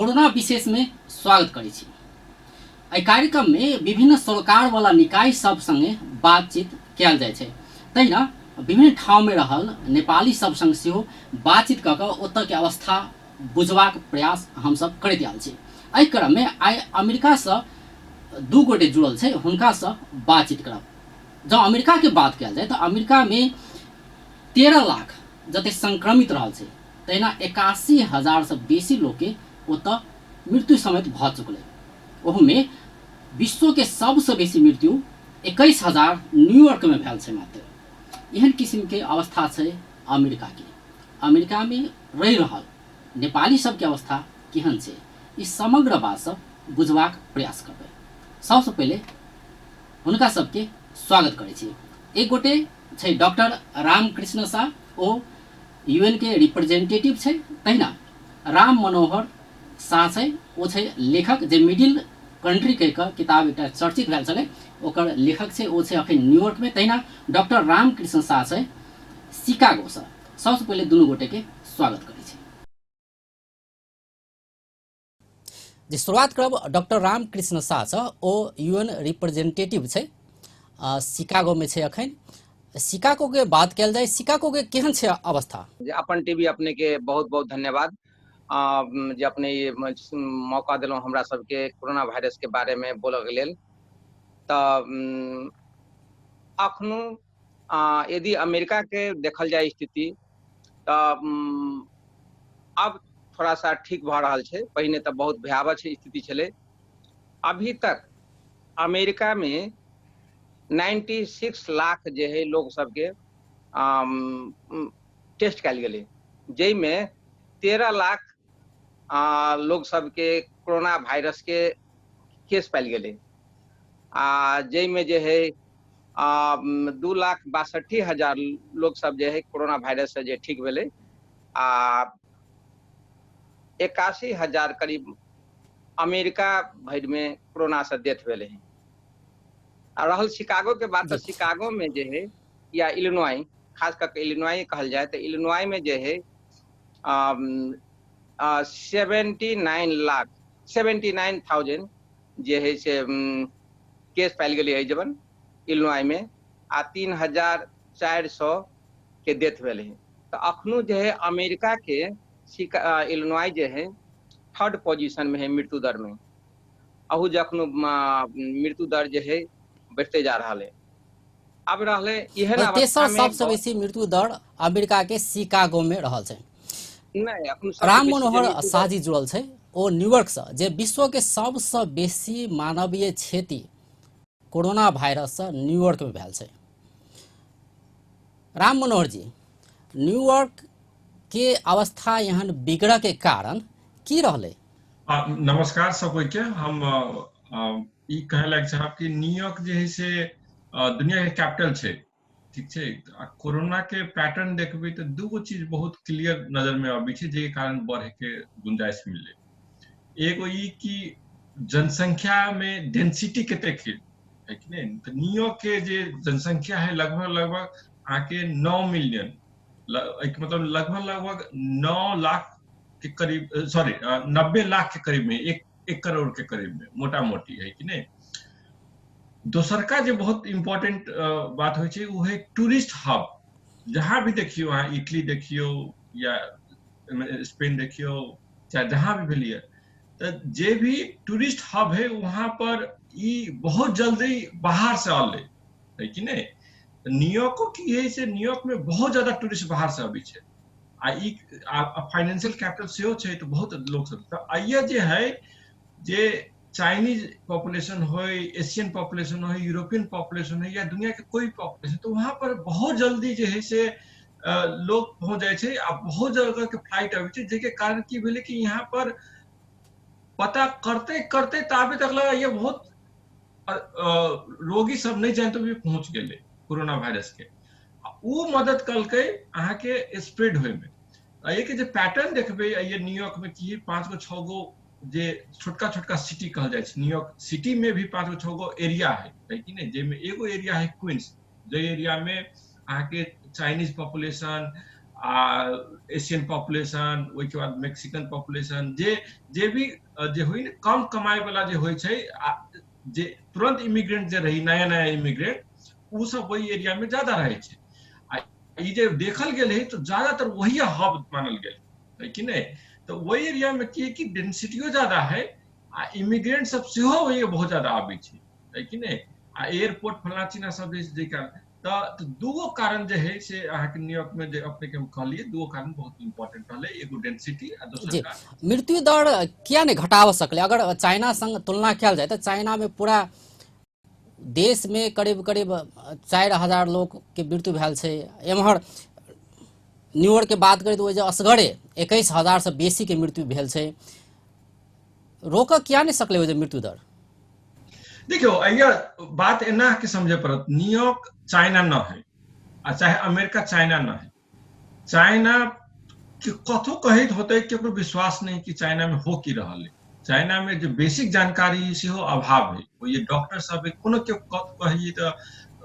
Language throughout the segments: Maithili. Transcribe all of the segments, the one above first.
कोरोना विशेष में स्वागत करै छी। एहि कार्यक्रम में विभिन्न सरोकार वाला निकाय सब संगे बातचीत कयल जाइ छै, तहिना विभिन्न ठाउँ में रहल नेपाली सब संग सेहो बातचीत कऽ कऽ ओतऽ के अवस्था बुझबाक प्रयास हमसब करैत आयल छी। एहि क्रम में आइ अमेरिका सँ दू गोटे जुड़ल छै, हुनका सँ बातचीत करब। जँ अमेरिका के बात कयल जाय तऽ अमेरिका में 13 लाख जते संक्रमित रहल छै, तहिना 81,000 सँ बेसी लोक के ओतऽ मृत्यु समेत भऽ चुकलै। ओहूमे विश्व के सबसँ बेसी मृत्यु 21,000 न्यूयॉर्क में भेल छै मात्र। एहन किसिम के अवस्था छै अमेरिका के। अमेरिका में रहि रहल नेपाली सबके अवस्था केहन छै, ई समग्र बात सब बुझबाक प्रयास करबै। सबसँ पहिले हुनका सबके स्वागत करै छी। एक गोटे छै डॉक्टर रामकृष्ण शाह, ओ यूएन के रिप्रेजेंटेटिव छै। तहिना राम मनोहर शाह छै, ओ छै लेखक, जे मिडिल कंट्री कहि कऽ किताब एकटा चर्चित भेल छलै, ओकर लेखक छै, ओ छै अखन न्यूयॉर्क में। तहिना डॉक्टर रामकृष्ण शाह छै शिकागोसँ। सबसँ पहिले दुनू गोटे के स्वागत करै छी। जे शुरुआत करब डॉक्टर रामकृष्ण शाह सँ, ओ यूएन रिप्रेजेंटेटिव छै, शिकागो में छै अखन। शिकागो के बात कयल जाय, शिकागो के केहन छै अवस्था? जे अपन टीवी अपने के बहुत बहुत धन्यवाद जे अपने ई मौका देलहुँ हमरा सबके कोरोना वायरस के बारे में बोलऽ के लेल। तऽ अखनो यदि अमेरिका के देखल जाय स्थिति तऽ अब थोड़ा सा ठीक भऽ रहल छै, पहिने तऽ बहुत भयावह स्थिति छलै। अभी तक अमेरिका में 96 लाख जे है लोग सबके टेस्ट कयल गेलै, जाहिमे 13 लाख लोग सबके कोरोना वायरस के केस पायल गेलै, आ जाहिमे जे है 2,62,000 लोग सब जे है कोरोना वायरस से जे ठीक भेलै, आ 81,000 करीब अमेरिका भरि में कोरोना से डेथ भेलै हैं। आ रहल शिकागो के बात, तऽ शिकागो में जे है या इलिनॉय, खास करके इलिनॉय कहल जाय तऽ इलिनॉय में जे है 79 लाख 79,000 जे है से केस पायल गेलै एहि जबन इलिनॉय में, आ 3,400 के डेथ भेलै हैं। तऽ अखनो जे है अमेरिका के इलिनॉय जे है थर्ड पोजीशन में है मृत्यु दर में। अहू जखनो मृत्यु दर जे है बढ़ते जा रहा है। अब रहले एहन तेसर सबसे बेसी मृत्यु दर अमेरिका के शिकागो में रहल छै। नहि, अखन राम मनोहर शाहजी जुड़ल छै, ओ न्यूयॉर्क से, जे विश्व के सबसे बेसी मानवीय क्षति कोरोना वायरस से न्यूयॉर्क में भेल छै। राम मनोहर जी, न्यूयॉर्क के अवस्था एहन बिगड़ऽ के कारण की रहलै? नमस्कार सब कोई के। हम ई कहे लायक चाहब कि न्यूयॉर्क जे है से दुनिया के कैपिटल छै, ठीक छै। आ कोरोना के पैटर्न देखबै तऽ दूगो चीज बहुत क्लियर नजर में अबै छै, जाहि कारण बढ़े के गुंजाइश मिललै। एगो ई कि जनसंख्या में डेंसिटी कतेक है, है कि नहीं। तऽ न्यूयॉर्क के जे जनसंख्या है लगभग लगभग अहाँके 9 मिलियन, मतलब लगभग लगभग 9 लाख के करीब, सॉरी 90 लाख के करीब में, 1 करोड़ के करीब में मोटा मोटी है कि नहीं। दोसरका जे बहुत इम्पोर्टेंट बात होइ छै ओ है टूरिस्ट हब। जहाँ भी देखियौ, अहाँ इटली देखियौ या स्पेन देखियौ, चाहे जहाँ भी भेलियै, तऽ जे भी टूरिस्ट हब है वहाँ पर ई बहुत जल्दी बाहर से अलै, है कि नहीं। न्यूयॉर्को की है से न्यूयॉर्क में बहुत ज्यादा टूरिस्ट बाहर से अबै छै, आ ई फाइनेंशियल कैपिटल सेहो छै, तऽ बहुत लोक सब। तऽ आइए जे है जे चाइनीज पॉपुलेशन हो, एशियन पॉपुलेशन हो, यूरोपियन पॉपुलेशन हो या दुनिया के कोई पॉपुलेशन, तो वहाँ पर बहुत जल्दी जे है से लोग पहुँच जाइ छै, आ बहुत जगह के फ्लाइट अबै छै, जाहिके कारण की भेलै कि यहाँ पर पता करते करते ताबे तक लगा ये बहुत रोगी सब नहीं जानते भी पहुँच गेलै कोरोना वायरस के। ओ मदद कलकै अहाँके स्प्रेड होय में। आ एहिके जे पैटर्न देखबै ये न्यूयॉर्क में की 5 गो 6 गो जे छोटका छोटका सिटी कहल जाइ छै, न्यूयॉर्क सिटी में भी 5 गो 6 गो एरिया है, है कि नहीं, जाहिमे एगो एरिया है क्वींस, जाहि एरिया में अहाँके चाइनीज पॉपुलेशन आ एशियन पॉपुलेशन, ओहिके बाद मैक्सिकन पॉपुलेशन, जे जे भी जे होइ ने कम कमाइ वाला जे होइ छै, आ जे तुरंत इमिग्रेंट जे रही, नया नया इमिग्रेंट, ओ सब ओहि एरिया में ज्यादा रहै छै। आ ई जे देखल गेल है तऽ ज्यादातर वही हब मानल गेल है कि नहि। तऽ ओहि एरिया में की है कि डेंसिटियो ज्यादा है आ इमिग्रेंट सब सेहो ओहि बहुत ज्यादा आबै छै, है कि नहि। आ एयरपोर्ट फलना चिना सब जे कारण, तऽ दूगो कारण जे है से अहाँके न्यूयॉर्क में जे अपने के हम कहलिए, दूगो कारण बहुत इंपॉर्टेंट रहलै, एगो डेंसिटी आ दोसर कारण। मृत्यु दर किया नहि घटाब सकलै? अगर चाइना संग तुलना कयल जाय तऽ चाइना में पूरा देश में करीब करीब 4000 लोग के मृत्यु भेल छै। एम्हर न्यूयॉर्क के बात करी तऽ ओहि जे असगरे 21,000 से बेसी के मृत्यु भेल छै। रोकऽ किया नहि सकलै ओहि जे मृत्यु दर? देखियौ, अइया बात एना के समझे पड़त, न्यूयॉर्क चाइना न है आ चाहे अमेरिका चाइना न है। चाइना के कथो कहैत होतै केकरो विश्वास नहीं कि चाइना में हो की रहल है। चाइना में जो बेसिक जानकारी है सेहो अभाव है, ओ ये डॉक्टर सब है कोनो के कहिए तऽ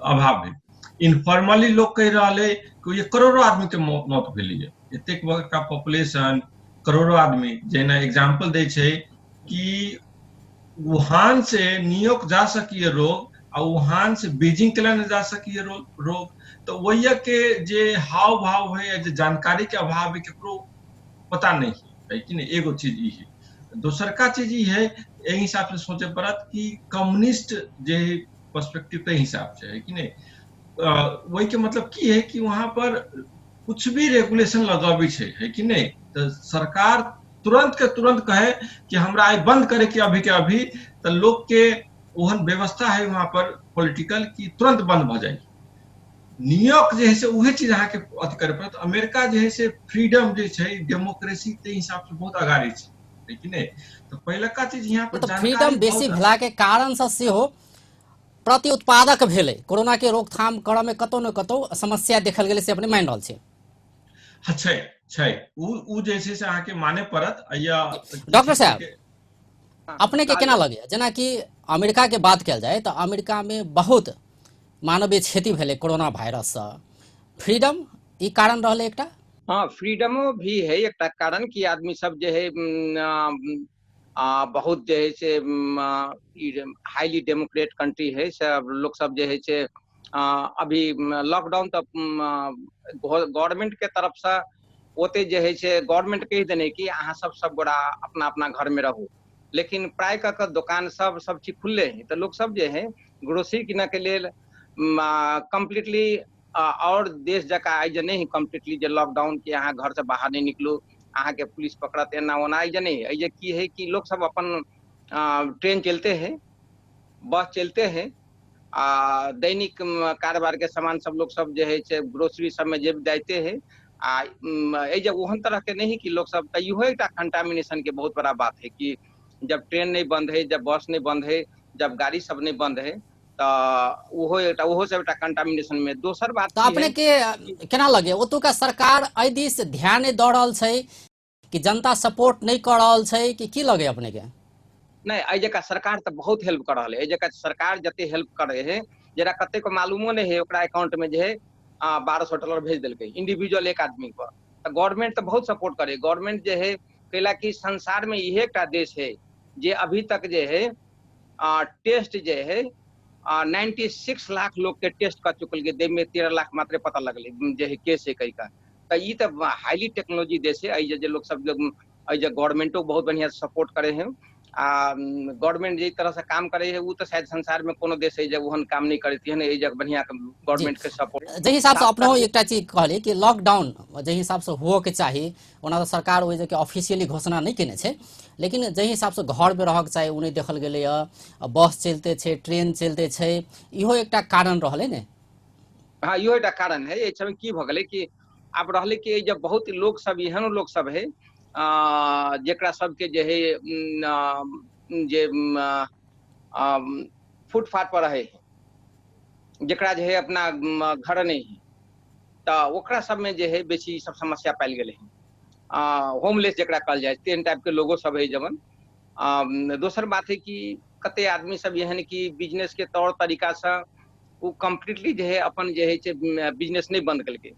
अभाव है। इनफॉर्मली लोग कहि रहल है कि ये करोड़ों आदमी के मौत भेलै है, एतेक बड़का पॉपुलेशन करोड़ों आदमी। जेना एग्जाम्पल दै छै कि वुहान से न्यूयॉर्क जा सकिए रोग आ वुहान से बीजिंग के लिए जा सकिए रोग, तो वही के जे हाव भाव है या जे जानकारी के अभाव है केकरो पता नहीं है कि नहीं। एगो चीज ई है। दोसरका चीज ई है, एहि हिसाब से सोचे पड़त कि कम्युनिस्ट जे पर्सपेक्टिव के हिसाब से है कि नहीं। वही के मतलब की है कि वहां पर कुछ भी रेगुलेशन लगाबै छै, है कि नहीं, तो सरकार तुरंत के तुरंत कहे कि हमरा आइ बंद करे के अभी के अभी, तो लोग के ओहन व्यवस्था है वहां पर पॉलिटिकल कि तुरंत बंद भ जाए। न्यूयॉर्क जे है से उहे चीज अहाँके अथी करे पड़त। अमेरिका जे है से फ्रीडम जे छै डेमोक्रेसी के हिसाब से बहुत अगाड़ी छै, है कि नहीं। तो पहिलका चीज यहाँ पर मतलब फ्रीडम बेसी भेला के कारण से सेहो प्रति उत्पादक भेलै, कोरोना के रोकथाम करऽ में कतौ न कतौ समस्या देखल गेलै से अपने मानि रहल छी। हाँ, छै छै उ जे छै से अहाँके माने पड़त। या डॉक्टर साहब, अपने के केना लगैया, जेनाकि अमेरिका के बात कयल जाय तऽ अमेरिका में बहुत मानवीय क्षति भेलै कोरोना वायरस से, फ्रीडम ई कारण रहलै एकटा? हाँ, फ्रीडमो भी है एकटा कारण कि आदमी सब जे है बहुत जे है से हाईली डेमोक्रेट कंट्री है, सब लोग सब जे है से अभी लॉकडाउन तऽ गवर्नमेंट के तरफ से ओते जे है से गवर्नमेंट कहि देने कि अहाँ सब सब गोरा अपना अपना घर में रहू, लेकिन प्राय कऽ के दोकान सब सब चीज खुलले है, तऽ लोग सब जे है ग्रोसरी किनऽ के लेल कम्प्लीटली और देश जकाँ आइ जे नहीं कम्प्लीटली जे लॉकडाउन कि अहाँ घर से बाहर नहीं निकलू, अहाँके पुलिस पकड़त एना ओना, एहि जे नहीं, एहि जे की है कि लोग सब अपन ट्रेन चलते हैं, बस चलते हैं, आ दैनिक कारोबार के सामान सब लोग सब जे है से ग्रोसरी सब में जे जाते हैं, आ एहि जे ओहन तरह के नहीं कि लोग सब, तऽ इहो एकटा कंटामिनेशन के बहुत बड़ा बात है कि जब ट्रेन नहीं बंद है, जब बस नहीं बंद है, जब गाड़ी सब नहीं बंद है, तऽ ओहो एकटा, ओहो सब एकटा कंटामिनेशन में। दोसर बात तऽ अपने के केना लगे ओतुका सरकार एहि दिस ध्यान नहि दऽ रहल छै कि जनता सपोर्ट नहि कऽ रहल छै कि की लगे अपने के? नहीं, एहि जगह सरकार तऽ बहुत हेल्प कर रहल है, एहि जगह सरकार जते हेल्प करे है, जरा कते को मालूमो नहीं है ओकरा अकाउंट में जे है $1200 भेज देलकै इंडिविजुअल एक आदमी पर, तऽ गवर्नमेंट तऽ बहुत सपोर्ट करे। गवर्नमेंट जे है कैला कि संसार में इहे एकटा देश है जे अभी तक जे है टेस्ट जे है 96 लाख लोग के टेस्ट कर चुकल के, देह में 13 लाख मात्र पता लगलै जे है केस है कई का। तऽ ई तऽ हाईली टेक्नोलॉजी देश है, एहि जे लोग सब एहि जे गवर्नमेंटो बहुत बढ़िया सपोर्ट करे है, आ गवर्नमेंट जे तरह से काम करे है वो तो शायद संसार में कोनो देश है जे ओहन काम नहीं करती है, एहि जगह बढ़िया गवर्नमेंट के सपोर्ट। जाहि हिसाब से अपनो एकटा चीज कहली कि लॉकडाउन जाहि हिसाब से हुअ के चाही, ओना तऽ सरकार ओहि जगह ऑफिशियली घोषणा नहीं केने छै, लेकिन जाहि हिसाब से घर में रहक चाही ओ नहीं देखल गेलैए, बस चलते छै, ट्रेन चलते छै, इहो एकटा कारण रहलै ने? हाँ, इहो एकटा कारण है। एहि समय की भऽ गेलै कि आब रहलै कि जब बहुत लोग सब एहनो लोग सब है जेकरा सबके जे है जे फुटपाथ पर रहे है, जेकरा जे है अपना घर नहीं है, तऽ ओकरा सबमे जे है बेसी सब समस्या पायल गेलै है, होमलेस जेकरा कहल जाय तेहन टाइप के लोगो सब है जवन। दोसर बात है कि कते आदमी सब एहन कि बिजनेस के तौर तरीका से ओ कम्प्लीटली जे है अपन जे है से बिजनेस नहीं बंद केलकै,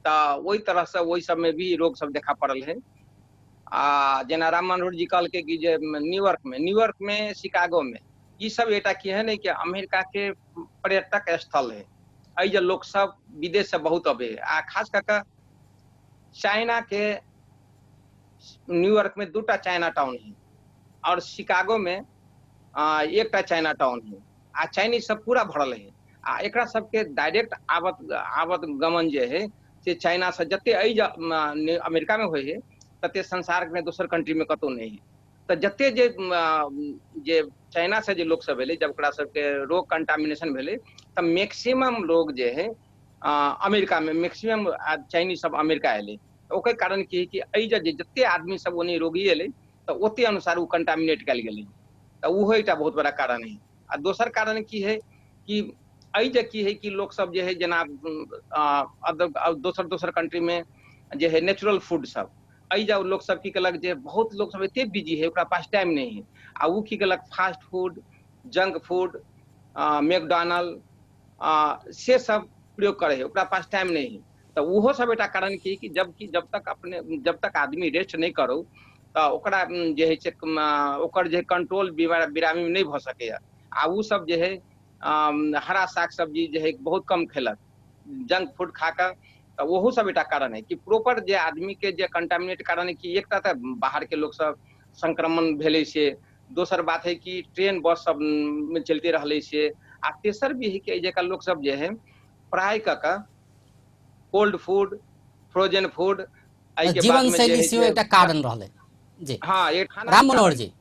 तऽ ओहि तरहसँ ओहि सबमे भी रोग सब देखा पड़ल है। आ जेना राम मनोहर जी कहलकै कि जे न्यूयॉर्क में शिकागो में ई सब एकटा की है ने कि अमेरिका के पर्यटक स्थल है। एहि जे लोक सब विदेश से बहुत अबे है आ खास कऽ के चाइना के न्यूयॉर्क में दूटा चाइना टाउन है और शिकागो में एकटा चाइना टाउन है आ चाइनीज सब पूरा भरल है। आ एकरा सबके डायरेक्ट आवत आवत गमन जे है से चाइना से जते एहि अमेरिका में होइ है तते संसार में दोसर कंट्री में कतौ नहि है। तऽ जते जे जे चाइना से जे लोक सब एलै, जब ओकरा सबके रोग कंटामिनेशन भेलै तऽ मैक्सिमम लोग जे है अमेरिका में मैक्सिमम चाइनीज सब अमेरिका एलै। ओकर कारण की है कि एहि जे जते आदमी सब ओने रोगी एलै तऽ ओते अनुसार ओ कंटामिनेट कयल गेलै, तऽ ओहो एकटा बहुत बड़ा कारण है। आ दोसर कारण की है कि एहि जे की है कि लोक सब जे है जेना दोसर दोसर कंट्री में जे है नेचुरल फूड सब, एहि जे लोक सब की केलक जे बहुत लोक सब एते बिजी है ओकरा पास टाइम नहीं है आ ओ की केलक fast food, junk food, McDonald से सब प्रयोग करे है, ओकरा पास टाइम नहीं है। तऽ ओहो सब एकटा कारण की कि जब तक अपने जब तक आदमी रेस्ट नहि करू तऽ ओकरा जे है से ओकर जे कंट्रोल बीमारी नहि भऽ सकैया। आ ओ सब जे है हरा साग सब्जी जे है बहुत कम खेलक, जंक फूड खा कऽ, तऽ ओहो सब एकटा कारण है कि प्रॉपर जे आदमी के जे कंटामिनेट कारण है कि एकटा तऽ बाहर के लोक सब संक्रमण भेलै से, दोसर बात है कि ट्रेन बस सब में चलते रहलै से, आ तेसर भी है कि एहि जगह लोक सब जे है फ्राई कऽ कऽ कोल्ड फूड, फ्रोजन फूड एहिके बाद जीवन में जे शैली है सेहो से एकटा कारण रहलै जी। हाँ, एक खाना राम मनोहर जी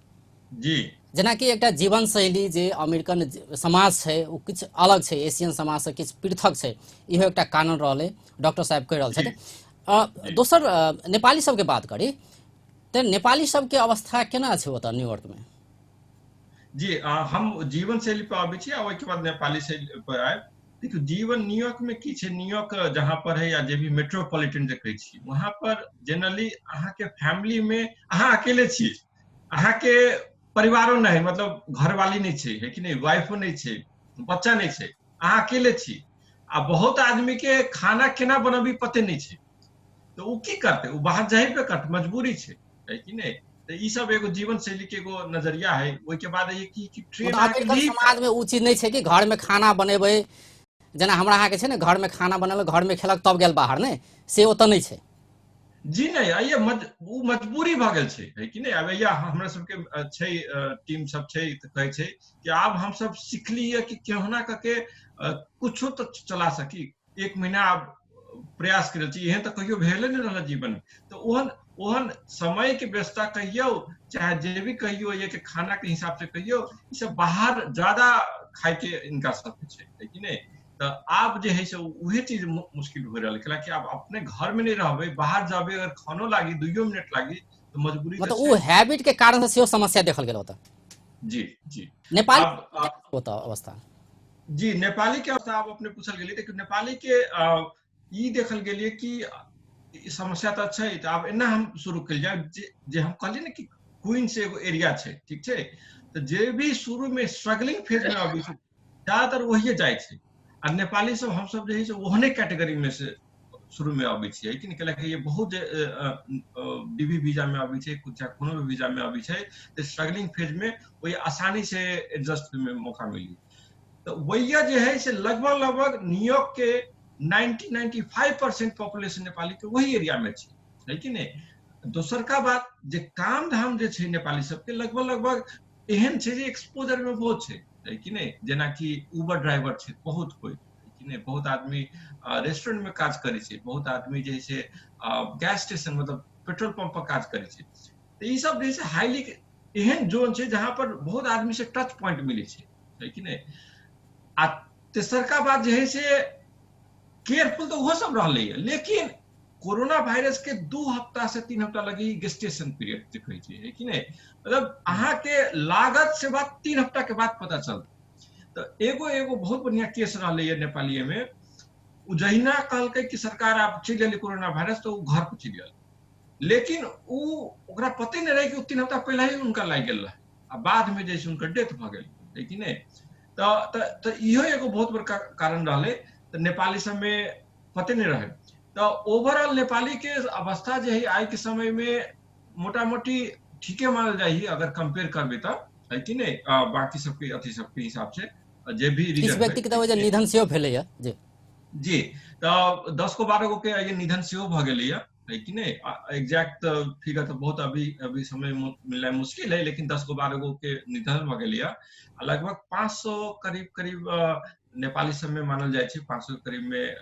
जी, जेनाकि एकटा जीवन शैली जे अमेरिकन समाज छै ओ किछु अलग छै, एशियन समाजसँ किछु पृथक छै, इहो एकटा कारण रहलै डॉक्टर साहेब कहि रहल छथि। दोसर नेपाली सबके बात करी तऽ नेपाली सबके अवस्था केना छै ओतऽ न्यूयॉर्कमे? जी, हम जीवन शैली पर आबै छी आ ओहिके बाद नेपाली शैली पर आयब। देखियौ, जीवन न्यूयॉर्क में की छै, न्यूयॉर्क जहाँ पर है या जे भी मेट्रोपॉलिटन जे कहै छी वहाँ पर जनरली अहाँके फैमिली में अहाँ अकेले छी, अहाँके परिवारो नहि, मतलब घरवाली नहि छै, है कि नहि, वाइफो नहि छै, बच्चा नहि छै, अहाँ अकेले छी आ बहुत आदमी के खाना केना बनबी पते नहि छै, तऽ ओ की करतै, ओ बाहर जाइबे करतै, मजबूरी छै, है कि नहि। तऽ ई सब एगो जीवन शैली के एगो नजरिया है। ओहिके बाद है कि ट्रेन मुदा अमेरिकन समाजमे ओ चीज नहि छै कि घरमे खाना बनेबै, जेना हमरा अहाँके छै ने घरमे खाना बनेलक, घरमे खेलक तब गेल बाहर, नहि से ओतऽ नहि छै। जी नहि, आइए ओ मजबूरी भऽ गेल छै, है कि नहि। आब या हमरा सबके छै टीम सब छै तऽ कहै छै कि आब हमसब सिखलियै कि केहुना कऽ के कुछो तऽ चला सकी, एक महीना आब प्रयास करै छी, एहन तऽ कहियो भेले नहि रहल जीवन में। तऽ ओहन ओहन समय के व्यवस्था कहियौ चाहे जे भी कहियौ, ये के खाना के हिसाब से कहियौ, ई सब बाहर ज्यादा खाय के इनका सबके छै, है कि नहि। तऽ आब जे है से उहे चीज मुश्किल हो रहल है कि आब अपने घर में नहीं रहबै, बाहर जाबे अगर खानो लागी 2 मिनट लागी तऽ मजबूरी मतलब ओ हैबिट के कारण से सेहो समस्या देखल गेल ओतऽ। जी जी नेपाल ओतऽ अवस्था? जी, नेपाली के अवस्था आब अपने पूछल गेलियै। देखियौ, नेपाली के ई देखल गेलियै कि समस्या तऽ छै, तऽ आब एना हम शुरू कयल जाय जे हम कहलियै ने कि क्वींस एगो एरिया छै, ठीक छै, तऽ जे भी शुरू में स्ट्रगलिंग फेज में अबै छै ज्यादातर वही जाइ छै आ नेपाली सब हमसब जे है से ओहने कैटेगरी में से शुरू में अबै छियै कि नहि, कैलाकि ये बहुत डीवी वीजा में अबै छै, कुछ कोनो भी वीजा में अबै छै तऽ स्ट्रगलिंग फेज में वही आसानी से एडजस्ट में मौका मिली। तऽ वही जे है से लगभग लगभग न्यूयॉर्क के 90-95% पॉपुलेशन नेपाली के वही एरिया में छै, है कि नहि। दोसरका बात जे काम धाम जे छै नेपाली सबके लगभग लगभग एहन छै जे एक्सपोजर में बहुत छै, है कि नहि। जेनाकि उबर ड्राइवर छै बहुत कोइ, कि नहि, बहुत आदमी रेस्टोरेंट में काज करै छै, बहुत आदमी जे है से गैस स्टेशन मतलब पेट्रोल पंप पर काज करै छै। तऽ ई सब जे है हाईली एहन जोन छै जहाँ पर बहुत आदमी से टच पॉइंट मिलै छै, है कि नहि। आ तेसरका बात जे है से केयरफुल तऽ ओहो सब रहलै, लेकिन कोरोना वायरस के 2 हफ्ता से 3 हफ्ता लगी गेस्टेशन पीरियड जे कहै छै, है कि नहि, मतलब अहाँके लागत से बाद 3 हफ्ता के बाद पता चलत। तऽ एगो एगो बहुत बढ़िया केस रहलै नेपालीय में, ओ जहिना कहलकै कि सरकार आब चलि गेलै कोरोना वायरस तऽ ओ घर पर चलि गेल, लेकिन ओ ओकरा पते नहि रहै कि ओ 3 हफ्ता पहिले ही हुनका लागि गेल रहै आ बाद में जे हुनकर डेथ भऽ गेल, है कि नहि। तऽ इहो एगो बहुत बड़का कारण रहलै। तऽ नेपाली सबमे पते नहि रहै। तऽ ओवरऑल नेपाली के अवस्था जे है आइ के समय में मोटा मोटी ठीके मानल जाइ है, अगर कंपेयर करबै तऽ, है कि नहि, बाकी सबके अथी सबके हिसाब से जे भी किछु व्यक्ति के तऽ निधन सेहो भेलैया। जी जी, तऽ 10 गो 12 गो के निधन सेहो भऽ गेलैया, है कि नहीं। एग्जैक्ट फिगर तो बहुत अभी अभी समय मिलना मुश्किल है, लेकिन 10 गो 12 गो के निधन भऽ गेलैया। लगभग 500 करीब करीब नेपाली सब में मानल जाइ छै, 500 करीब में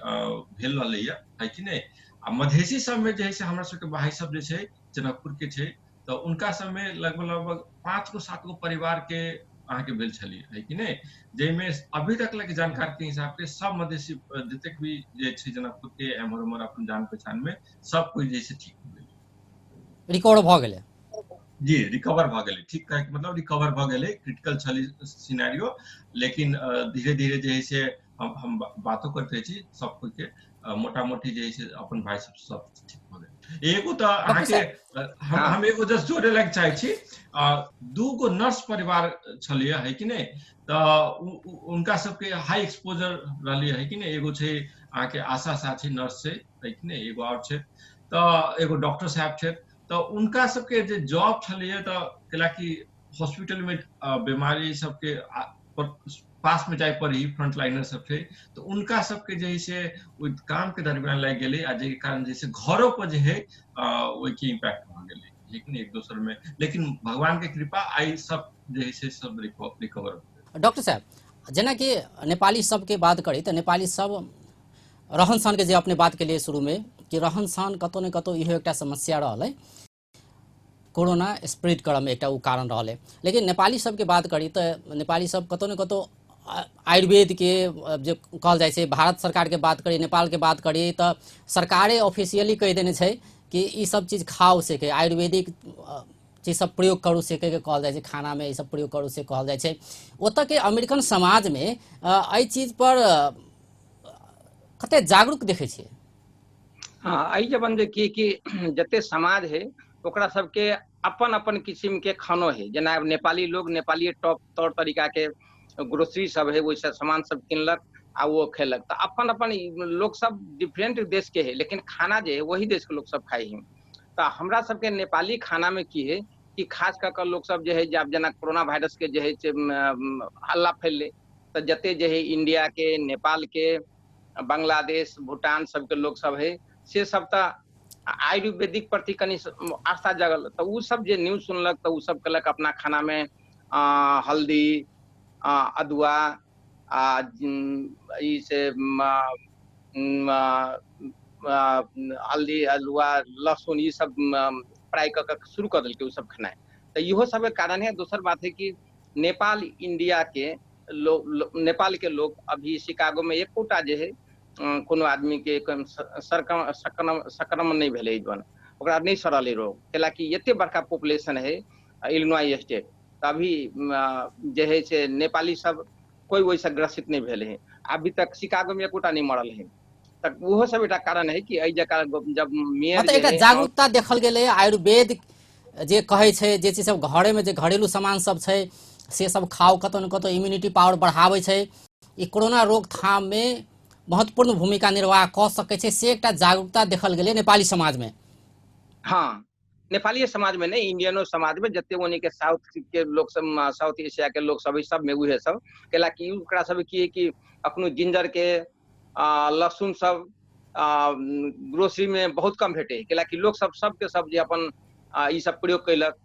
भेल रहलैया, है कि नहीं। आ मधेसी सब में जे है से हमरा सबके भाई सब जे छै जनकपुर के छै, तऽ उनका सब में लगभग लगभग 5 गो 7 गो परिवार के अहाँके भेल छलियै, है कि नहीं, जाहिमे अभी तक लगे जानकार के हिसाब के सब मधेसी जतेक भी जे छै जनकपुर के एम्हर उम्हर अपन जान पहचान में सब कोई जे छै ठीक हो गेलै, रिकवर भऽ गेलै। जी, रिकवर भऽ गेलै, ठीक कहै के मतलब रिकवर भऽ गेलै। क्रिटिकल छलै सिनेरियो, लेकिन धीरे धीरे जे है से हम बातो करते छी सब कोई के, मोटा मोटी जे है से अपन भाई सब सब ठीक भऽ गेल। एगो तऽ अहाँके हम एगो जस्ट जोड़े लायक चाहै छी, 2 गो नर्स परिवार छलियै, है कि नहि, तऽ उनका सबके हाई एक्सपोजर रहलियै, है कि नहि। एगो छै अहाँके आशा साथी नर्स छै, है कि नहि, एगो आओर छै, तऽ एगो डॉक्टर साहब छै। तऽ उनका सबके जे जॉब छलैया, तऽ कैलाकि हॉस्पिटल में बीमारी सबके पास में जाय पर ही फ्रंट लाइनर सब छै, तऽ उनका सबके जे है से ओहि काम के दरमियान लागि गेलै, आ जाहि कारण जे से घरो पर जे है ओहिके इम्पैक्ट भऽ गेलै, लेकिन एक दोसर में, लेकिन भगवान के कृपा आई सब जे है से सब रिकवर। डॉक्टर साहब, जेनाकि नेपाली सबके बात करी तऽ नेपाली सब रहन सहन के जे अपने बात के लिए शुरू में कि रहन सहन कतौ ने कतौ इहो एकटा समस्या रहलै, कोरोना स्प्रेड करऽ में एकटा ओ कारण रहलै। लेकिन नेपाली सबके बात करी तऽ नेपाली सब कतौ ने कतौ आयुर्वेद के जे कहल जाइ छै, भारत सरकार के बात करी, नेपाल के बात करी तऽ सरकारे ऑफिशियली कहि देने छै कि ई सब चीज खाओ से के, आयुर्वेदिक चीज सब प्रयोग करू से के कहल जाइ छै, खाना में ई सब प्रयोग करू से कहल जाइ छै। ओतऽ के अमेरिकन समाज में एहि चीज पर कते जागरूक देखै छियै? हाँ, एहि जबन जे कि जते समाज है ओकरा सबके अपन अपन किस्म के खानो है। जेना नेपाली लोग नेपाली टॉप तौर तरीका के ग्रोसरी सब है, ओहिसँ सामान सब किनलक आ वो खेलक। तऽ अपन अपन लोग सब डिफरेंट देश के है, लेकिन खाना जे है वही देश के लोग सब खाइ है। तऽ हमरा सबके नेपाली खाना में की है कि खास कऽ कऽ लोग सब जे है, जब जेना कोरोना वायरस के जे है से हल्ला फैललै, तऽ जते जे है इंडिया के, नेपाल के, बांग्लादेश, भूटान सबके लोग सब है से सब तऽ आयुर्वेदिक प्रति कनि आस्था जगल। तऽ ओ सब जे न्यूज सुनलक तऽ ओ सब कहलक अपना खाना में हल्दी, अदुआ आ ई से हल्दी, अदुआ, लहसुन ई सब फ्राई कऽ कऽ शुरू कऽ देलकै ओ सब खेनाइ। तऽ इहो सबके कारण है। दोसर बात है कि नेपाल इंडिया के लोग, नेपाल के लोग अभी शिकागो में एकोटा जे है कोनो आदमी के संक्रमण नहीं भेलै, ओकरा नहीं सड़ल रोग, कैलाकि एते बड़का पॉपुलेशन है इलिनॉय स्टेट। तऽ अभी जे है से नेपाली सब कोई ओहिसँ ग्रसित नहीं भेल है अभी तक, शिकागो में एकोटा नहीं मरल है। तऽ ओहो सब एकटा कारण है कि एहि जगह जब मेयर मतलब एकटा जागरूकता देखल गेलै। आयुर्वेद जे कहै छै, जे चीज सब घरे में जे घरेलू सामान सब छै से सब खाओ, कतौ ने कतौ इम्यूनिटी पावर बढ़ाबै छै, ई कोरोना रोकथाम में महत्वपूर्ण भूमिका निर्वाह कऽ सकै छै, से एकटा जागरूकता देखल गेलै नेपाली समाज में। हाँ, नेपाली समाज में नहीं, इंडियनो समाज में जते ओनी के साउथ के लोग सब, साउथ एशिया के लोग सब, सब में उहे सब कैलाकि ओकरा सब की है कि अखनो जिंजर के, लहसुन सब ग्रोसरी में बहुत कम भेटे, कैलाकि लोग सब सबके सब जे अपन ई सब प्रयोग कैलक।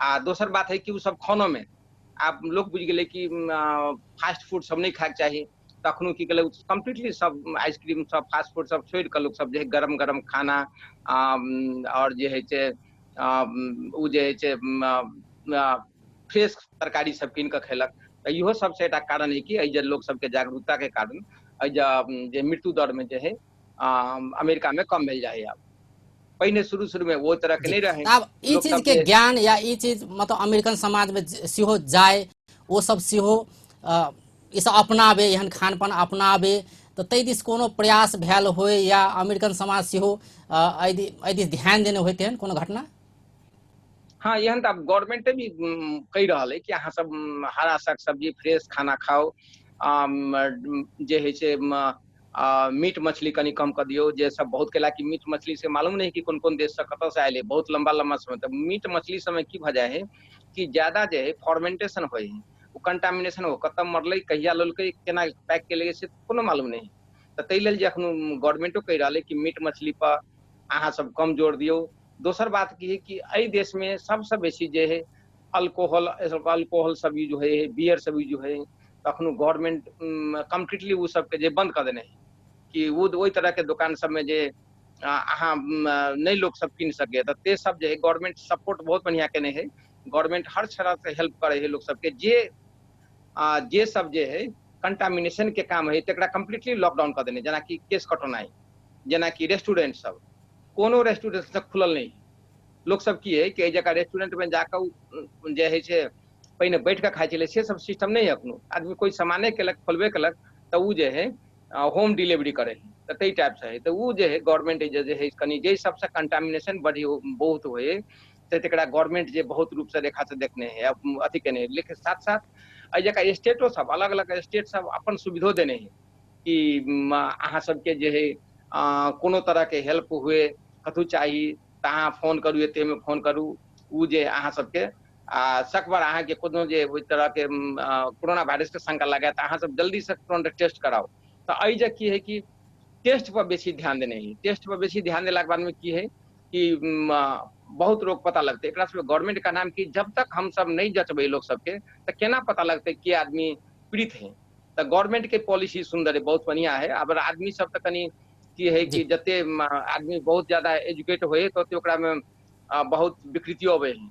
आ दोसर बात है कि उ सब खानो में आब लोग बुझि गेलै कि फास्ट फूड सब नहीं खायके चाही, तखनो की केलक कम्प्लीटली सब आइसक्रीम सब फास्ट फूड सब छोड़ि कऽ लोक सब जे है गरम गरम खाना और जे है से ओ जे है से फ्रेश तरकारी सब कीन कऽ खेलक। तऽ इहो सबसँ एकटा कारण है कि एहि जे लोक सबके जागरूकता के कारण एहि जे मृत्यु दर में जे है अमेरिका में कम भेल जाइ है। आब पहिने शुरू शुरू में वो तरह के नहीं रहे। आब ई चीज के ज्ञान या ई चीज मतलब अमेरिकन समाज में सेहो जाय, ओ सब सेहो ई सब अपनाबे, एहन खान पान अपनाबे, तऽ ताहि दिस कोनो प्रयास भेल होय या अमेरिकन समाज सेहो एहि दिस ध्यान देने होय, तेहन कोनो घटना? हाँ, एहन तऽ आब गवर्नमेंटे भी कहि रहल है कि अहाँ सब हरा साग सब्जी फ्रेश खाना खाओ, जे है से मीट मछली कनि कम कऽ दियौ, जे सब बहुत केला कि मीट मछली से मालूम नहीं कि कोन कोन देश से कतऽ से आयल है, बहुत लंबा लंबा समय तक मीट मछली समय की भऽ जाइ है कि ज्यादा जे है फॉर्मेंटेशन होइ है, ओ कंटामिनेशन हो, कतऽ मरलै, कहिया लेलकै, केना पैक केलकै से कोनो मालूम नहीं। तऽ ताहि लेल जे एखन गवर्नमेंटो कहि रहल है कि मीट मछली पर अहाँ सब कम जोर दियौ। दोसर बात की है कि एहि देश में सबसँ बेसी जे है अल्कोहल, अल्कोहल सब यूज होइ है, बियर सब यूज होइ है, तखनो गवर्नमेंट कम्प्लीटली ओ सबके जे बंद कऽ देने है कि ओ ओहि तरह के दोकान सबमे जे अहाँ नहि लोक सब कीन सके, तऽ ते सब जे है गवर्नमेंट सपोर्ट बहुत बढ़िया केने है। गवर्नमेंट हर तरह से हेल्प करे है लोक सबके, जे सब जे है कंटामिनेशन के काम है तकरा कम्प्लीटली लॉकडाउन कऽ देने, जेनाकि केस कटौनाइ, जेनाकि रेस्टोरेंट सब, कोनो रेस्टोरेंट सब खुलल नहि। लोक सब की है कि एहि जगह रेस्टोरेंट में जाकऽ जे है से पहिने बैठ कऽ खाइ छलै, से सब सिस्टम नहि है। एखनो आदमी कोइ सामाने केलक, खोलबे केलक तऽ ओ जे है होम डिलीवरी करे है, तऽ ताहि टाइप से है। तऽ ओ जे है गवर्नमेंट जे है कनि जाहि सबसँ कंटामिनेशन बढ़ी बहुत होइ तऽ तकरा गवर्नमेंट जे बहुत रूप से रेखा से देखने है, अथी केने है। लेकिन साथ साथ एहि जगह स्टेटो सब अलग अलग स्टेट सब अपन सुविधो देने है कि अहाँ सबके जे है कोनो तरह के हेल्प हुए कतहु चाही तऽ अहाँ फोन करू, एतेमे फोन करू, ओ जे अहाँ सबके आ सकबर अहाँके कोनो जे ओहि तरहके कोरोना वायरसके शंका लागै तऽ अहाँ सब जल्दीसँ तुरन्त टेस्ट कराउ। तऽ एहि जे की है कि टेस्ट पर बेसी ध्यान देने है। टेस्ट पर बेसी ध्यान देलाके बादमे की है कि बहुत रोग पता लगतै। एकरा सबके गवर्नमेंट का नाम कि जब तक हम सब नहीं जचबै लोक सबके तऽ केना पता लगतै कि आदमी पीड़ित है। तऽ गवर्नमेंट के पॉलिसी सुंदर है, बहुत बढ़िया है। अब आदमी सब तऽ कनि की है कि जते आदमी बहुत ज्यादा एजुकेट होए तते ओकरा में बहुत विकृतियो अबै है,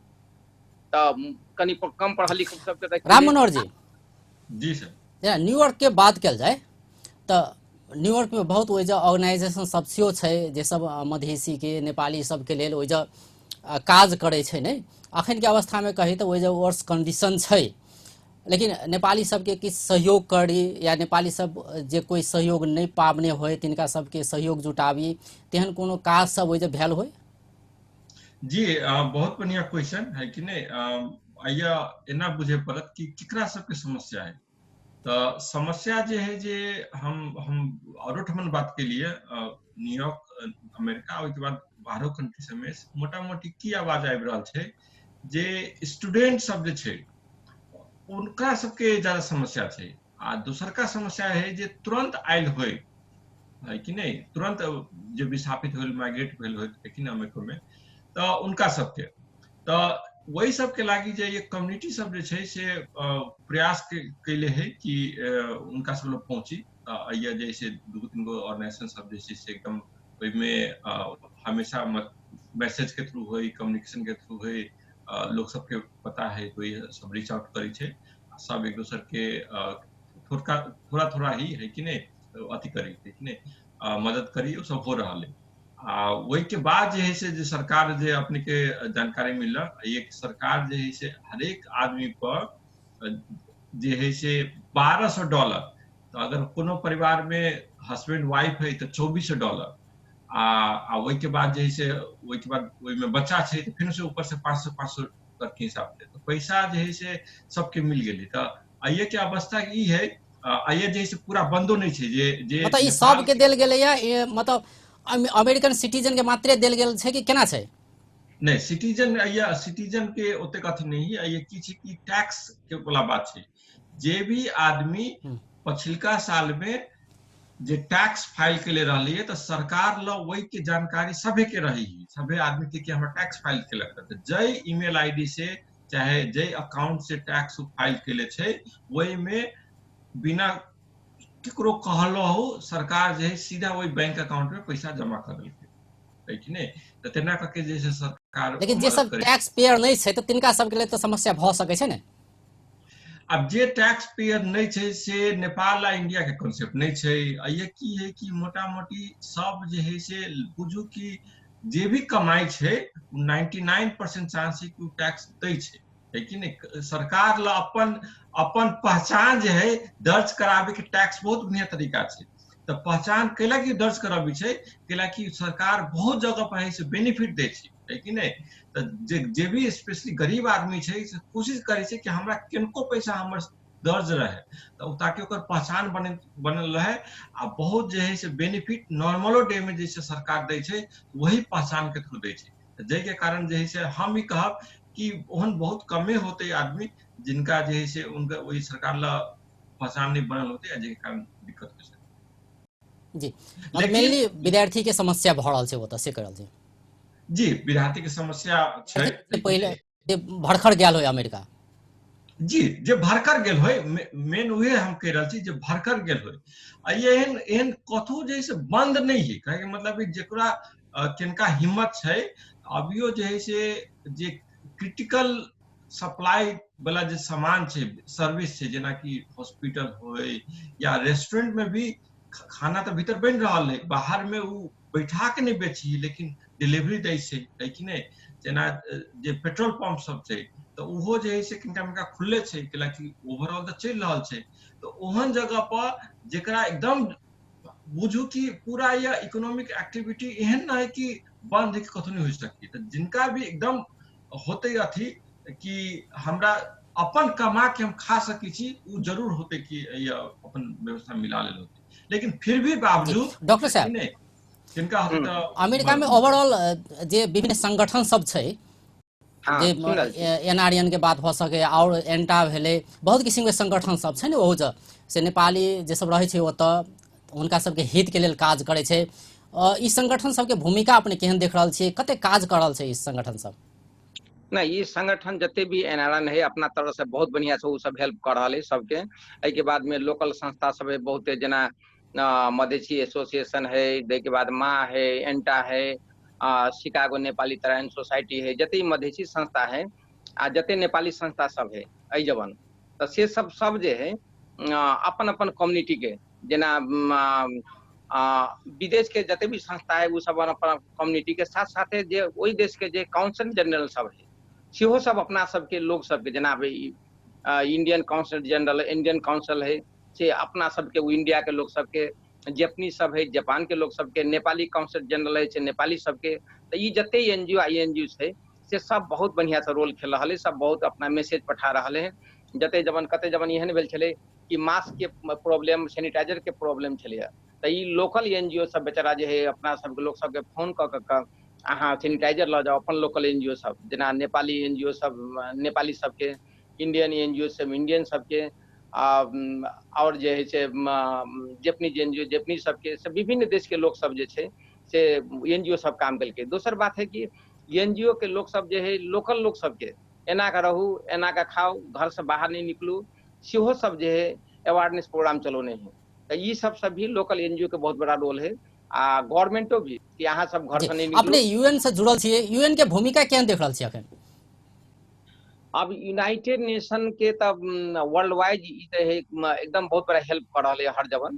तऽ कनि कम पढ़ल लिखल सबके। राम मनोहर जी। जी सर। जेना न्यूयॉर्क के बात कयल जाय तऽ न्यूयॉर्क में बहुत ओहि ऑर्गेनाइजेशन सब सेहो छै जे सब मधेसी के नेपाली सबके लेल ओहि काज करै छै ने। अखन के अवस्था में कही तऽ ओहि वर्स कंडीशन छै, लेकिन नेपाली सबके किछु सहयोग करी या नेपाली सब जे कोई सहयोग नहि पाबने होय तिनका सबके सहयोग जुटाबी, तेहन कोनो काज सब ओहि भेल होय? जी बहुत बढ़िया क्वेश्चन है कि नहीं। आइया एना बुझे पड़त कि केकरा सबके समस्या है। तऽ समस्या जे है जे हम औरो ठमन बात के लिए न्यूयॉर्क अमेरिका ओहिके बाद बाहरो कंट्री सबमे मोटा मोटी की आवाज आबि रहल छै जे स्टूडेंट सब जे छै उनका सबके ज्यादा समस्या छै। आ दोसरका समस्या है जे तुरंत आयल होय है कि नहीं, तुरंत जे विस्थापित होल माइग्रेट भेल होय है कि अमेरिका में, तऽ उनका सबके तऽ वही सबके लागी जे ये कम्युनिटी सब जे छै से प्रयास कैले है कि उनका सब लोग पहुंची। अइया जैसे 2-3 गो ऑर्गेनाइजेशन सब जे छै से एकदम ओहिमे हमेशा मैसेज के थ्रू होय, कम्युनिकेशन के थ्रू होय, लोग सबके पता है तो ये सब रीच आउट करै छै, सब एक दोसर के थोड़ा थोड़ा ही है कि नहीं अथी करी है कि नहीं मदद करी, वो सब हो रहा है। आ वही के बाद जे है से जे सरकार जे अपने के जानकारी मिलल, एक सरकार जे है से हरेक आदमी पर जे है से $1200, तो अगर कोनो परिवार में हस्बैंड वाइफ है तो $2400, आ वही के बाद जे है से वही के बाद ओहि में बच्चा छै तो फिर से ऊपर से 500-500 के हिसाब से तो पैसा जे है से सबके मिल गेलै। तऽ आइए के अवस्था ई है, आइए जे है से पूरा बंदो नहीं छै जे जे मतलब ई सबके देल गेलैया, मतलब अमेरिकन सिटीजन के मात्रे देल गेल छै कि केना छै? नहीं सिटीजन या सिटीजन के ओतेक अथी नहीं है। ये की छै कि टैक्स के वाला बात छै, जे भी आदमी पछिलका साल में जे टैक्स फाइल के ले रहली है तो सरकार ल वही के जानकारी सभे के रही है, सभे आदमी के कि हमरा टैक्स फाइल के लगता है, जय ईमेल आईडी से चाहे जय अकाउंट से टैक्स फाइल के ले छै वही में बिना केकरो कहलो हो सरकार जे है सीधा वही बैंक अकाउंट में पैसा जमा कर देलकै है कि नहीं। तऽ तेना कऽ के जे छै सरकार, लेकिन जे सब टैक्स पेयर नहीं छै तऽ तिनका सबके लेल तऽ समस्या भऽ सकै छै ने। अब जे टैक्स पेयर नहीं छै से नेपाल आ इंडिया के कॉन्सेप्ट नहीं छै। ये की है कि मोटा मोटी सब जे है से बुझू कि जे भी कमाई छै 99% चांस है कि टैक्स दै छै है कि नहीं। सरकार ल अपन अपन पहचान जे है दर्ज कराबे के टैक्स बहुत बढ़िया तरीका छै, तऽ पहचान कैला कि दर्ज कराबी छै, कैला कि सरकार बहुत जगह पर है से बेनिफिट दै छै है कि नहीं। तऽ जे भी स्पेशली गरीब आदमी छै से कोशिश करै छै कि हमरा किनको पैसा हमर दर्ज रहे, तऽ ताकि ओकर पहचान बनल रहे आ बहुत जे है से बेनिफिट नॉर्मलो डे में जैसे सरकार दै छै वही पहचान के थ्रू दै छै। जाहिके कारण जे है से हम ई कहब कि ओहन बहुत कमे होते आदमी जिनका जे है से उनका वही सरकार ला पहचान नहीं बनल होते आ जाहिके कारण दिक्कत होइ छै। जी, मेनली विद्यार्थी के समस्या भऽ रहल छै ओतऽ से कह रहल छी। जी, विद्यार्थी के समस्या छै। पहिले जे भरखर गेल होय अमेरिका। जी, जे भरकर गेल होय, मेन उहे हम कहि रहल छी जे भरकर गेल होय। आ एहन एहन कतहु जे है से बंद नहीं है, कहे के मतलब जेकरा किनका हिम्मत छै अभियो जे है से जे क्रिटिकल सप्लाई वाला जे सामान छै, सर्विस छै, जेनाकि हॉस्पिटल होय या रेस्टोरेंट में भी खाना तऽ भीतर बनि रहल है, बाहर में उ बैठा के नहीं बेची लेकिन डिलीवरी दै छै, है कि नहीं। जेना जे पेट्रोल पंप सब छै तऽ ओहो जे है से किनका मिनका खुलले छै, कैलाकि ओवरऑल तऽ चलि रहल छै। तऽ ओहन जगह पर जेकरा एकदम बुझू कि पूरा यह इकोनॉमिक एक्टिविटी एहन न है कि बंद है कि कतौ नहीं हो सकी, तऽ जिनका भी एकदम होते अथी कि हमरा अपन कमा के हम खा सकै छी, उ जरूर होते कि यह अपन व्यवस्था मिला लेल होते, लेकिन फिर भी बावजूद डॉक्टर साहब नहीं जिनका होते तऽ अमेरिका में ओवरऑल जे विभिन्न संगठन सब छै, जे एनआरएन के बात भऽ सके और एंटा भेलै, बहुत किसिम के संगठन सब छै ने, ओहो से नेपाली जे सब रहै छै ओतऽ हुनका सबके हित के लेल काज करै छै। ई संगठन सबके भूमिका अपने केहन देख रहल छियै, कते काज कर रहल छै ई संगठन सब? नहीं, ये संगठन जते भी एनआरएन है अपना तरफ से बहुत बढ़िया से सब हेल्प कर रहा है सबके। एहि बाद में लोकल संस्था सब है बहुते, जेना मधेसी एसोसिएशन है, के बाद माँ है, एंटा है, शिकागो नेपाली तराइन सोसाइटी है, जते मधेसी संस्था है आ जते नेपाली संस्था सब है एहि जवन, तो से सब सब जे है अपन अपन कम्युनिटी के, जेना विदेश के जते भी संस्था है वो सब अपन कम्युनिटी के साथ साथे जे ओहि देश के जे काउंसिल जनरल सब है सेहो सब अपना सबके लोग सबके, जेना Indian council general, Indian council है से अपना सबके वो इंडिया के लोग सबके, जापानी सब है जापान के लोग सबके, नेपाली काउंसिल जनरल है से नेपाली सबके। तो ये जते N G O I N G O है से सब बहुत बढ़िया से रोल खेल रहा है, सब बहुत अपना मैसेज पठा रहा है। जते जवन कते जवन एहन भेल छलै कि मास्क के प्रॉब्लम, सैनिटाइजर के प्रॉब्लम छलैया, तऽ ई लोकल एन जी ओ सब बेचारा जे है अपना सबके लोक सबके फोन कऽ कऽ अहाँ सैनिटाइजर लऽ जाउ, अपन लोकल एन जी ओ सब, जेना नेपाली एन जी ओ सब नेपाली सबके, इंडियन एन जी ओ सब इंडियन सबके, और जे है से जापानीज एन जी ओ जापानीज सबके, सब विभिन्न देश के लोक सब जे छै से एन जी ओ सब काम केलकै। दोसर बात है कि एन जी ओ के लोक सब जे है लोकल लोक सबके एना कऽ रहू, एना कऽ खाउ, घर से बाहर नहीं निकलू, सेहो सब जे है अवेयरनेस प्रोग्राम चलौने है। तऽ ई सब सब भी लोकल एन जी ओ के बहुत बड़ा रोल है, आ गवर्नमेंटो भी कि अहाँ सब घर से नहीं निकलू। अपने यूएन से जुड़ल छियै, यूएन के भूमिका केहन देख रहल छियै अखन? अब यूनाइटेड नेशन के तब वर्ल्ड वाइज ई तऽ है एकदम बहुत बड़ा हेल्प कर रहल है हर जगह,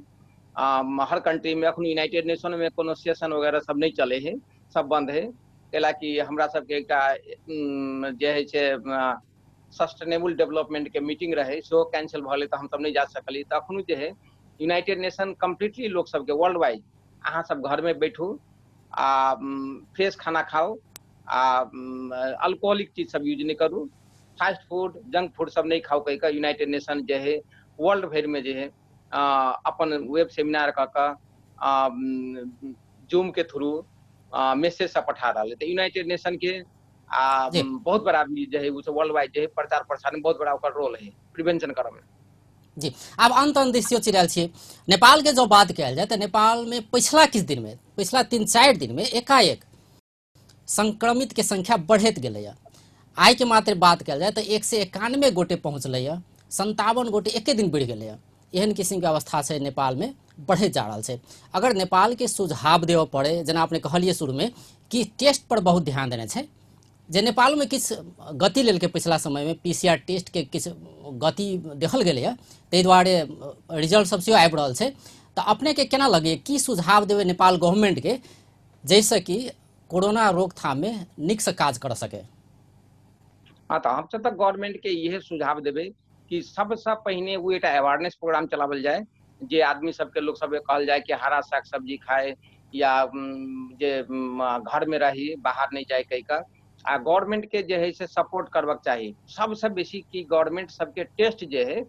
हर कंट्री में। अखन यूनाइटेड नेशन में कोनो सेशन वगैरह सब नहीं चले है, सब बंद है, कैलाकि हमरा सबके एकटा जे है से सस्टेनेबल डेवलपमेंट के मीटिंग रहे सेहो कैंसिल भऽ गेलै, तऽ हमसब नहीं जा सकलियै। तऽ अखनो जे है यूनाइटेड नेशन कम्प्लीटली लोक सबके वर्ल्ड वाइज अहाँ सब घर में बैठू आ फ्रेश खाना खाउ आ अल्कोहलिक चीज सब यूज नहीं करू, फास्ट फूड जंक फूड सब नहीं खाउ कहि कऽ यूनाइटेड नेशन जे है वर्ल्ड भरि में जे है अपन वेब सेमिनार कऽ कऽ जूम के थ्रू मैसेज सब पठा रहल है। तऽ यूनाइटेड नेशन के आ बहुत बड़ा भी जे है वर्ल्ड वाइड जे है प्रचार प्रसार में बहुत बड़ा ओकर रोल है प्रिवेंशन करऽ में। जी, आब अंत अंत दिस सोचि रहल छियै, नेपाल के जो बात कयल जाय तऽ नेपाल में पिछला किछु दिन में, पिछला 3-4 दिन में एकाएक संक्रमित के संख्या बढ़ैत गेलैया। आइ के मात्र बात कयल जाय तऽ 191 गोटे पहुँचलैया, 57 गोटे एके दिन बढ़ि गेलैया। एहन किसिम के अवस्था छै नेपाल में, बढ़ैत जा रहल छै। अगर नेपाल के सुझाव देबऽ पड़े, जेना अपने कहलियै शुरू में कि टेस्ट पर बहुत ध्यान देने छै, जे नेपाल में किछु गति लेलकै पिछला समय में, पीसीआर टेस्ट के किछु गति देखल गेलैया, ताहि दुआरे रिजल्ट सब सेहो आबि रहल छै। तऽ अपने के केना लगैया, की सुझाव देबै नेपाल गवर्नमेंट के जाहिसँ कि कोरोना रोकथाम में नीक से काज कर सके? हाँ, तऽ हमसब तऽ गवर्नमेंट के इहे सुझाव देबै कि सबसँ पहिने ओ एकटा अवेयरनेस प्रोग्राम चलावल जाय, जे आदमी सबके लोक सबके कहल जाय कि हरा साग सब्जी खाए या जे घर में रही बाहर नहीं जाए कहि कऽ। आ गवर्नमेंट के जे है से सपोर्ट करबाक चाही सबसँ बेसी, कि गवर्नमेंट सबके टेस्ट जे है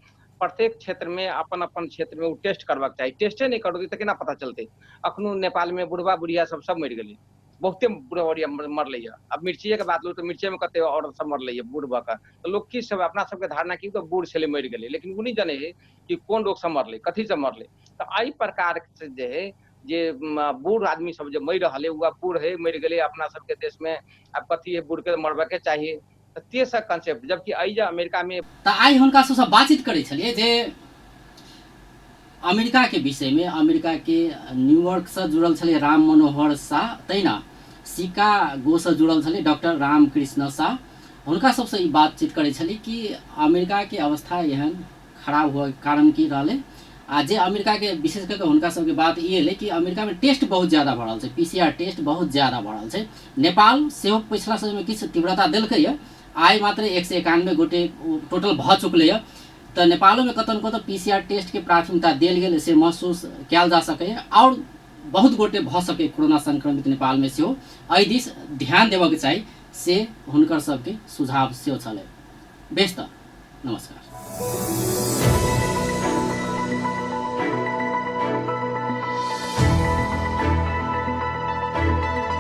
प्रत्येक क्षेत्रमे अपन अपन क्षेत्रमे ओ टेस्ट करबाक चाही। टेस्टे नहि करतै तऽ केना पता चलतै? अखनो नेपालमे बुढ़बा बुढ़िया सब सब मरि गेलै, बहुते बुढ़ा बुढ़िया मरलै यऽ। आब मिर्चिएके बात लू तऽ मिर्चेमे कते औरत सब मरलै यऽ बूढ़ भऽ कऽ। तऽ लोक की सब अपना सबके धारणा की तऽ बूढ़ छलै मरि गेलै, लेकिन ओ नहि जनै है कि कोन रोगसँ मरलै, कथीसँ मरलै। तऽ एहि प्रकारसँ जे है जे बूढ़ आदमी सब जे मरि रहल है, ओ आब बूढ़ है मरि गेलै, अपना सबके देशमे आब कथी है, बूढ़के मरबऽके चाही, तऽ ते सब कंसेप्ट, जबकि एहि जे अमेरिकामे। तऽ आइ हुनका सबसँ बातचीत करै छलियै जे अमेरिकाके विषयमे, अमेरिकाके न्यूयॉर्कसँ जुड़ल छलै राम मनोहर शाह, तहिना शिकागोसँ जुड़ल छलै डॉक्टर रामकृष्ण शाह। हुनका सबसँ ई बातचीत करै छली कि अमेरिकाके अवस्था एहन खराब हुअके कारण की रहलै, आ जे अमेरिकाके विशेष कऽ कऽ हुनका सबके बात ई एलै कि अमेरिकामे टेस्ट बहुत ज्यादा भऽ रहल छै, पीसीआर टेस्ट बहुत ज्यादा भऽ रहल छै। नेपाल सेहो पछिला समयमे किछु तीव्रता देलकैए, आइ मात्र 191 गोटे टोटल भऽ चुकलैए, तऽ नेपालोमे कतौ ने कतौ पीसीआर टेस्टके प्राथमिकता देल गेल से महसूस कयल जा सकैए, आओर बहुत गोटे भऽ सकै कोरोना संक्रमित नेपालमे सेहो एहि दिस ध्यान देबऽके चाही से हुनकर सबके सुझाव सेहो छलै। बेस तऽ नमस्कार।